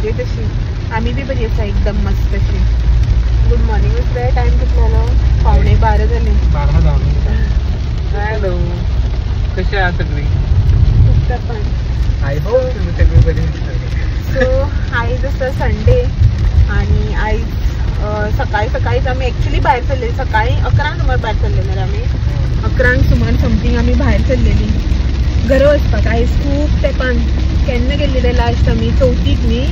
मजेत अशी. आमी बी बरी आसा एकदम मस्त अशी. Good morning. उसरे टायम कितलो जालो? 11:45 जाली. 12. हॅलो, कशी आहात सगळी? खूप पण I hope तुम्ही सगळी बरी. सो आयज आसा संडे आणि आयज सकाळी सकाळीच आमी एक्चुली भायर सरलेली. सकाळी 11 सुमार भायर सरलेले आमी. 11 सुमार समथींग आमी भायर सरलेली घरा वचपाक. आयज खूब तेंपान केन्ना गेल्ले लास्ट आमी चवथीक न्ही,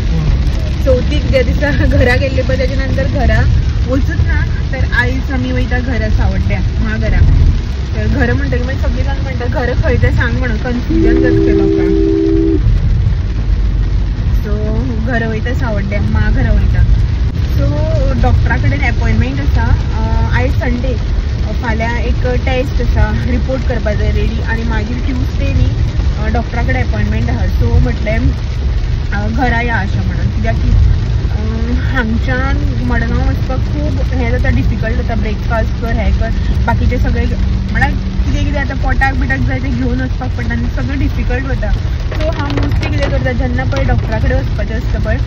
चवथीक ज्या दिसा घरा गेल्ले पळय तेच्या नंतर घरा वचूच ना. तर आयज आमी वयता घरा सावड्ड्या म्हाघरा. तर घर म्हणटकीर मागीर सगळीं जाण म्हणटा घर खंय तें सांग म्हणून कन्फ्युजन जाता लोकांक. सो घर वयता सावड्ड्या म्हाघरा वयता. सो डॉक्टरा कडेन एपॉयंटमेंट आसा आयज संडे. फाल्यां एक टेस्ट आसा, रिपोर्ट करपा जाय रेडी. आनी मागीर ट्युजडे न्ही डॉक्टरा कडेन एपॉयंटमेंट आसा. सो म्हटलें घरा या अशें म्हणून, कित्याक की हांगच्यान मडगांव वचपाक खूब हें जाता, डिफिकल्ट जाता. ब्रेकफास्ट कर, हें कर, बाकीचें सगळें म्हळ्यार कितें कितें आतां पोटाक बिटाक जाय तें घेवन वचपाक पडटा आनी सगळें डिफिकल्ट वता. सो हांव मोस्टली कितें करता, जेन्ना पळय डॉक्टरा कडेन वचपाचें आसता पळय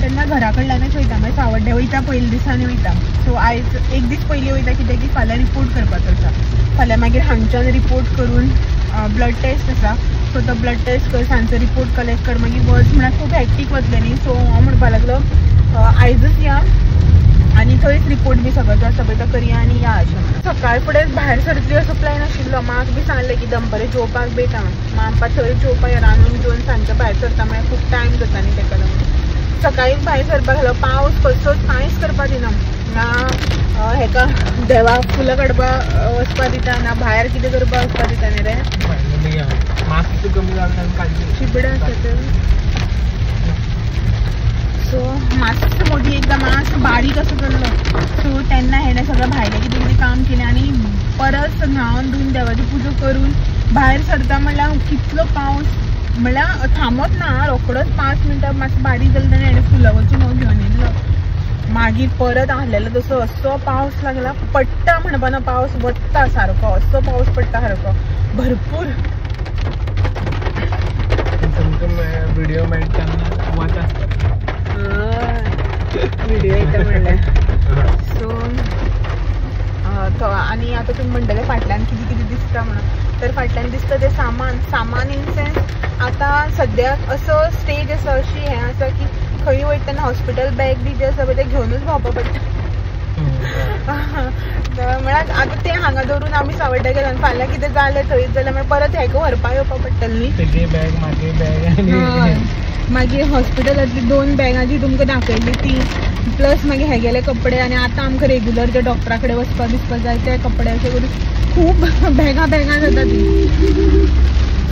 तेन्ना घरा कडल्यानच वयता. मागीर सावड्ड्या वयता पयल्या दिसांनी वयता. सो आयज एक दीस पयलीं वयता कित्याक की फाल्यां रिपोर्ट करपाचो आसा. फाल्यां मागीर हांगच्यान रिपोर्ट करून ब्लड टेस्ट आसा. सो तो ब्लड टेस्ट कर, सांजचो रिपोर्ट कलेक्ट कर, मागीर वच म्हळ्यार खूब हॅक्टीक वतलें न्ही. सो हांव म्हणपाक लागलो आयजच या आनी थंयच रिपोर्ट बी सगळो जो आसा पळय तो करया आनी या अशें म्हणून. सकाळ फुडें भायर सरतली असो प्लॅन आशिल्लो. माक बी सांगलें की दनपारां जेवपाक बेता मापा थंय जेवपाक या, रांदून जेवन सांजचें भायर सरता म्हळ्यार खूब टायम जाता न्ही तेका लागून. सकाळीच भायर सरपाक घालो. पावस कसोच कांयच करपाक दिना, ना हेका देवाक फुलां काडपाक वचपाक दिता, ना भायर कितें करपाक वचपाक दिता न्ही रे. चिबडां आसा तर. सो मातसो मोदी एकदां मातसो बारीक असो जाल्लो. सो तेन्ना हेणें सगळें भायलें कितें कितें काम केलें आनी परत न्हावन धुवन देवाची पुजा करून भायर सरता म्हणल्यार कितलो पावस म्हणल्यार थांबत ना, रोकडोच 5 मिनटां मातसो बारीक जालो तेन्ना हेणें फुलां वचून हांव घेवन येयल्लो. मागीर परत आहलेलो तसो असो पावस लागला पडटा म्हणपा ना, पावस वता सारको असो पावस पडटा सारको भरपूर. व्हिडिओ मेळटा वत आसता, व्हिडिओ येता म्हणल्यार. सो तो आनी आतां तुमी म्हणटले फाटल्यान कितें कितें दिसता म्हणून, तर फाटल्यान दिसता तें सामान. सामान इन सेन्स आतां सद्याक असो स्टेज आसा, अशी हें आसा की खंय वयता तेन्ना हॉस्पिटल बॅग बी जें आसा पळय तें घेवनूच भोंवपा पडटा. म्हळ्यार आतां तें हांगा दवरून आमी सावड्ड्या गेले आनी फाल्यां कितें जालें थंयच जाल्यार मागीर परत हेका व्हरपाक येवपा पडटलें न्ही. बॅग मागीर बॅग मागीर हॉस्पिटलांतली 2 बॅगां जी तुमकां दाखयली ती, प्लस मागीर हेगेले कपडे आनी आतां आमकां रेगुलर जे डॉक्टरा कडेन वचपाक बिचपाक जाय ते कपडे, अशें करून खूब बॅगां बॅगां जाता ती.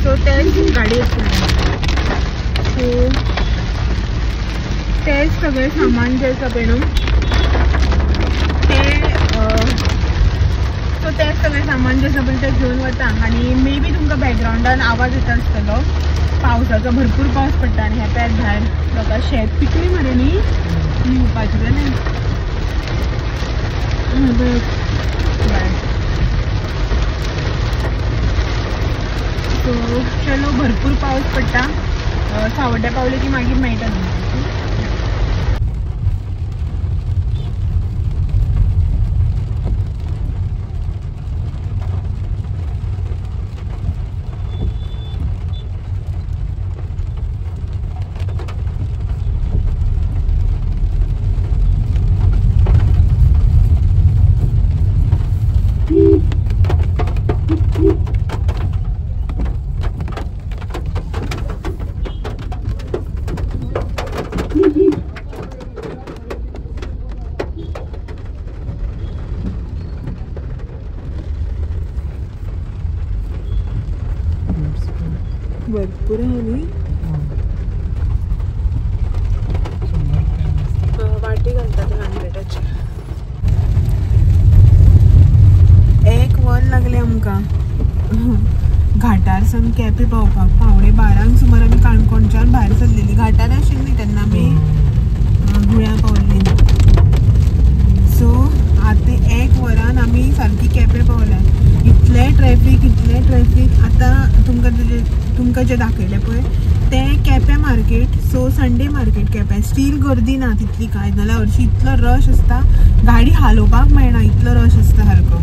सो तेच गाडी आसता. सो तेच सगळें सामान जें आसा पळय न्हू तें, सो तेच सगळें सामान जें आसा पळय तें घेवन वता. आनी मे बी तुमकां बॅकग्रावंडान आवाज येता आसतलो पावसाचो, भरपूर पावस पडटा आनी ह्या पेर भायर लोकां शेत पिकली मरे न्ही न्हिवपाचें जालें. सो चलो भरपूर पावस पडटा. सावड्ड्या पावले की मागीर मेळटा तुमकां. भरपूर आहा न्ही. वाटी घालता ते 100ची. 1 वर लागलें आमकां घाटार सावन केपें पावपाक. 11:45 सुमार आमी काणकोणच्यान भायर सरलेली. घाटार आशिल्ली तेन्ना आमी गुळ्या पावल्ली. सो आतां 1 वरान आमी सारकी केपें पावल्या. इतलें ट्रॅफीक, इतलें ट्रॅफीक. आतां तुमकां जें दाखयलें पळय तें Quepem market. So Sunday market Quepem still गर्दी ना तितली कांय, नाल्यार हरशीं इतलो रश आसता गाडी हालोवपाक मेळना, इतलो रश आसता सारको.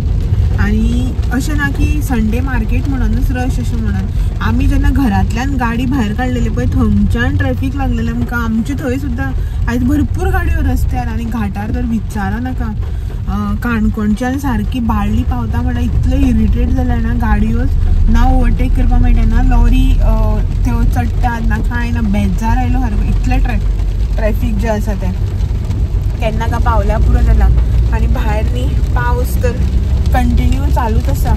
आनी अशें ना की संडे मार्केट म्हणूनच रश अशें म्हणून आमी जेन्ना घरांतल्यान गाडी भायर काडलेली पळय थंयच्यान ट्रॅफीक लागलेलें आमकां. आमचे थंय सुद्दां आयज भरपूर गाडयो रस्त्यार आनी घाटार तर विचारा नाका. काणकोणच्यान सारकी बाळ्ळी पावता म्हणल्यार इतलें इरिटेट जालें ना, गाडयोच ना ओवरटेक करपाक मेळटा ना लॉरी त्यो चडटात ना कांय ना, बेजार आयलो सारको इतलें ट्रॅफीक जें आसा तें. केन्ना का पावल्या पुरो जाला. आनी भायर न्ही पावस तर कंटिन्यू चालूच आसा.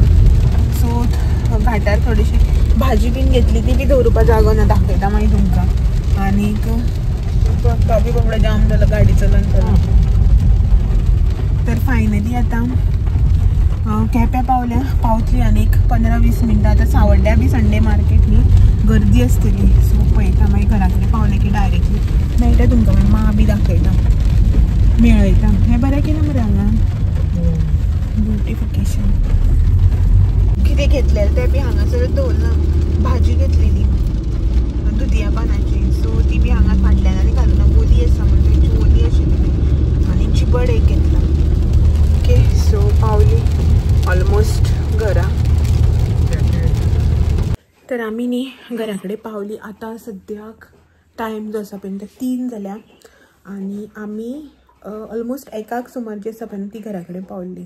सो घाटार थोडीशी भाजी बीन घेतली ती बी दवरुपा जागो ना, दाखयता मागीर तुमकां. आनीक तो बी बाबडो जाम जालो गाडी चलोवन चलोवन. तर फायनली आतां केप्यां पावल्या, पावतली आनी एक 15-20 मिनटां. आतां सावड्ड्या बी संडे मार्केट न्ही गर्दी आसतली. सो पळयता मागीर घरा कडेन पावलें की डायरेक्टली मेळटा तुमकां, मागीर मा बी दाखयता मेळयता. हें बरें केलां मरे हांगा ब्युटिफिकेशन. कितें घेतलेलें तें बी हांगासरच दवरलां. भाजी घेतलेली दुदया पानाची, सो ती बी हांगा फाटल्यान आनी घालूना, ओली आसा म्हणून तेंची ओली आशिल्ली. आनी चिबड एक घेतला. ओके सो पावली ऑलमोस्ट घरा. तर आमी न्ही घरा कडेन पावली. आतां सद्याक टायम जो आसा पळय तो 3 जाल्या आनी आमी ऑलमोस्ट 1 सुमार जी आसा पळय ती घरा कडेन पावली.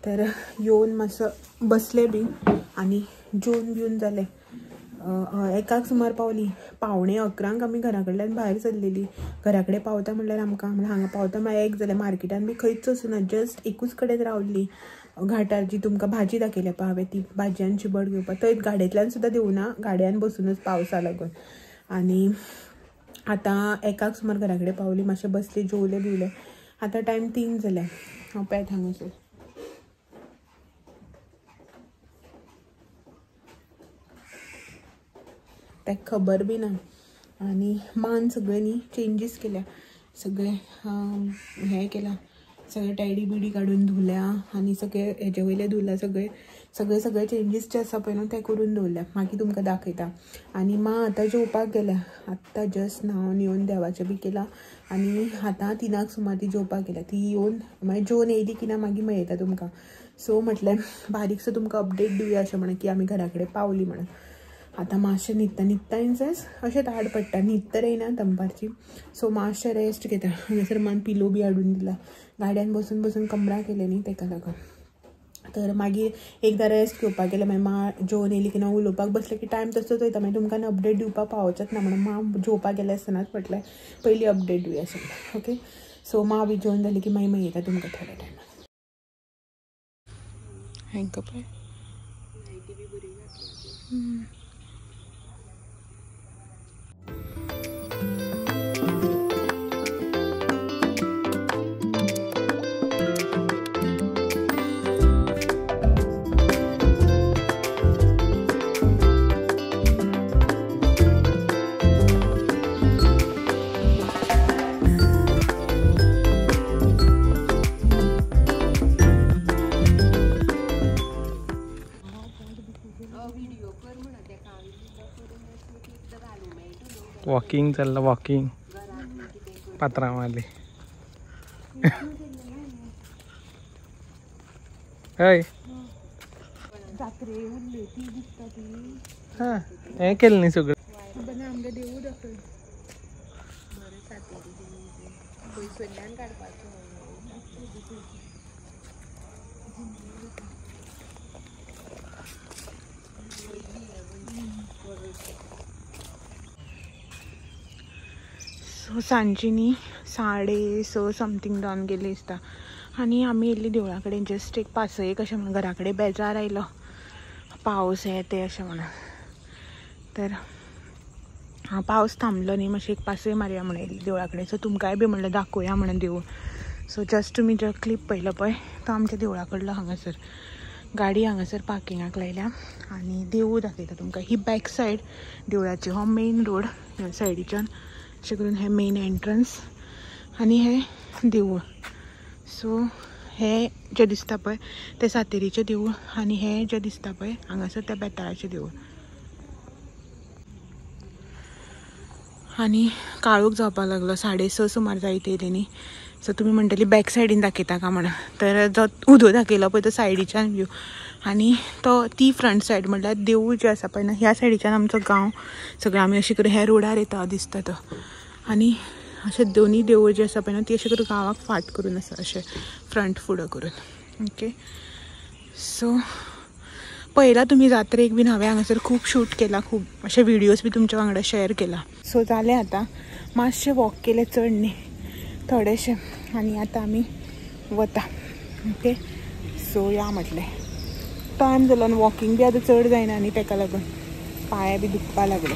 तर येवन मातसो बसले बी आनी जेवन बिवन जालें. 1 सुमार पावली. 10:45 आमी घरा कडल्यान भायर सरलेली. घरा कडेन पावता म्हणल्यार आमकां म्हणल्यार हांगा पावता म्हळ्यार 1 जालें. मार्केटान बी खंयच वचूना, जस्ट एकूच कडेन रावली घाटार जी तुमकां भाजी दाखयल्या पळय हांवें ती भाजी आनी चिबड घेवपाक. थंय गाडयेंतल्यान सुद्दां देवना, गाडयान बसूनच पावसा लागून. आनी आतां 1 सुमार घरा कडेन पावली, मातशें बसली, जेवले बिवले. आतां टायम 3 जाले. हांव पेत हांगासर. ताका खबर बी ना. आनी मान सगळें न्ही चेंजीस केल्या, सगळें हें केलां, सगळें टॅडी बिडी काडून धुल्या आनी सगळें हेजे वयलें धुलां, सगळें सगळे सगळे चेंजीस जे आसा पळय न्हू ते करून दवरल्या. मागीर तुमकां दाखयता. आनी मां आतां जेवपाक गेल्या, आत्तां जस्ट न्हांवन येवन देवाचें बी केलां आनी आतां 3 सुमार ती जेवपाक गेल्या. ती येवन मागीर जेवन येयली की ना मागीर मेळयता तुमकां. सो म्हटलें बारीकसो तुमकां अपडेट दिवया अशें म्हणून की आमी घरा कडेन पावली म्हणून. आतां मातशें न्हिदता न्हिदता इनसेन्स अशें ताड पडटा, न्हीद तर येयना दनपारची. सो मातशें रेस्ट घेता. हांगासर मान पिलो बी हाडून दिला, गाडयान बसून बसून कमरा केलें न्ही तेका लागून. तर मागीर एकदां रेस्ट घेवपाक गेलें, मागीर मां जेवन येयली की ना उलोवपाक बसलें की टायम तसोच वयता, मागीर तुमकां अपडेट दिवपाक पावचेंच ना म्हणून मां जेवपाक गेलें आसतनाच म्हटलें पयलीं अपडेट दिवया अशें. ओके सो मां बी जेवन जाली की मागीर मेळयता तुमकां थोड्या टायमान. हांकां पळय वॉकिंग चाललं, वॉकिंग पात्रामाले. हय हां हें केलें न्ही सगळें. सो सांजची न्ही 6:30 समथींग जावन गेली दिसता. आनी आमी येयल्ली देवळा कडेन जस्ट एक पासयेक अशें म्हणून. घरा कडेन बेजार आयलो पावस हे ते अशें म्हणून. तर पावस थांबलो न्ही मातशें एक पासय मारया म्हणून येयल्ली देवळा कडेन. सो तुमकांय बी म्हणलें दाखोवया म्हणून देवूळ. सो जस्ट तुमी जो क्लिप पळयलो पळय तो आमच्या देवळा कडलो. हांगासर गाडी हांगासर पार्किंगाक लायल्या आनी देवूळ दाखयता तुमकां. ही बॅक सायड देवळाची, हो मेन रोड ह्या सायडीच्यान अशें करून हें मेन एंट्रन्स आनी हें देवूळ. सो हें जें दिसता पळय तें सातेरीचें देवूळ आनी हें जें दिसता पळय हांगासर तें बेताळाचें देवूळ. आनी काळोख जावपाक लागलो, 6:30 सुमार जायत येयली न्ही. सो तुमी म्हणटली बॅक सायडीन दाखयता का म्हणून, तर जो उदो दाखयलो पळय तो सायडीच्यान व्यू आनी तो ती फ्रंट सायड म्हटल्यार देवूळ जें आसा पळय ना ह्या सायडीच्यान आमचो गांव सगळो आमी अशें करून ह्या रोडार येता दिसता तो. आनी अशें दोनी देवूळ जे आसा पळय ना ती अशें करून गांवाक फाट करून आसा, अशें फ्रंट फुडें करून. ओके सो पळयला तुमी जात्रेक बीन हांवें हांगासर खूब शूट केला, खूब अशे व्हिडियोज बी तुमच्या वांगडा शेअर केला. सो जालें आतां मातशें वॉक केलें, चड न्ही थोडेशें, आनी आतां आमी वता. ओके सो या म्हटलें टायम जालो आनी वॉकिंग बी आतां चड जायना न्ही, तेका लागून पांय बी दुखपा लागले.